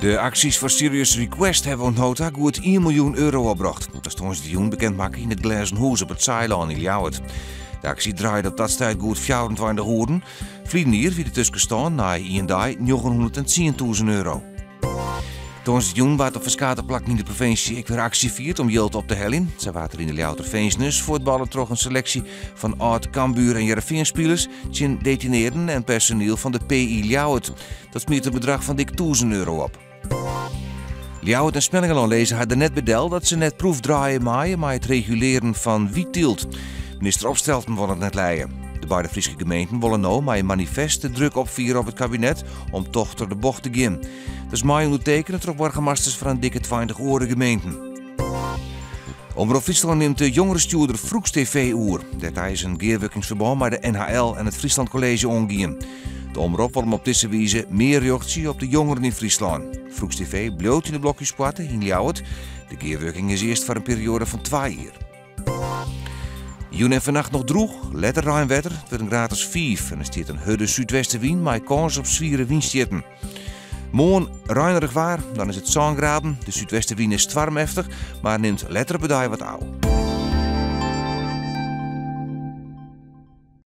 De aksjes foar Serious Request hawwe oant no ta goed ien miljoen euro opbrocht. Dat is tongersdeitejûn bekend makke yn it Glêzen Hûs op it Saailân yn Ljouwert. De aksje draaide op dat stuit goed 24 oeren. Ferline jier wie de tuskenstân nei ien dei 910.000 euro. Tongersdeitejûn waard op ferskate plakken yn de provinsje ek wer aksje fierd om jild op te heljen. Sa waard der yn de Ljouwerter finzenis fuotballe troch in seleksje fan âld Cambuur en Hearrenfeanspilers tsjin detinearden en personiel fan de PI Ljouwert. Dat smiet in bedrach fan dik 1000 euro op. Ljouwert en Smellingerlân lizze har der net by del dat se net proefdraaie meie mei it regulearen fan wyttylt. Minister Opstelten wol it net lije. De beide Fryske gemeenten wolle no mei in manifest de druk opfiere op it kabinet om toch troch de bocht te gean. Dat is mei ûndertekene troch boargemasters fan in dikke 20 oare gemeenten. Omrop Fryslân nimt de jongerestjoerder Froeks TV oer. Dêrta is in gearwurkingsferbân mei de NHL en it Friesland College oangien. De omrop wol him op dizze wize mear rjochtsje op de jongeren yn Fryslân. Froeks TV bliuwt yn de Blokhúspoarte yn Ljouwert. De gearwurking is earst foar in perioade fan twa jier. Jûn en fannacht noch drûch, letter reinwetter. It wurdt in graad as 5 en der stiet in hurde súdwestewyn mei kâns op swiere wynstjitten. Moarn reinerich waar, dan is it 7 graden. De súdwestewyn is stoarmeftich, mar nimt letter op 'e dei wat ôf.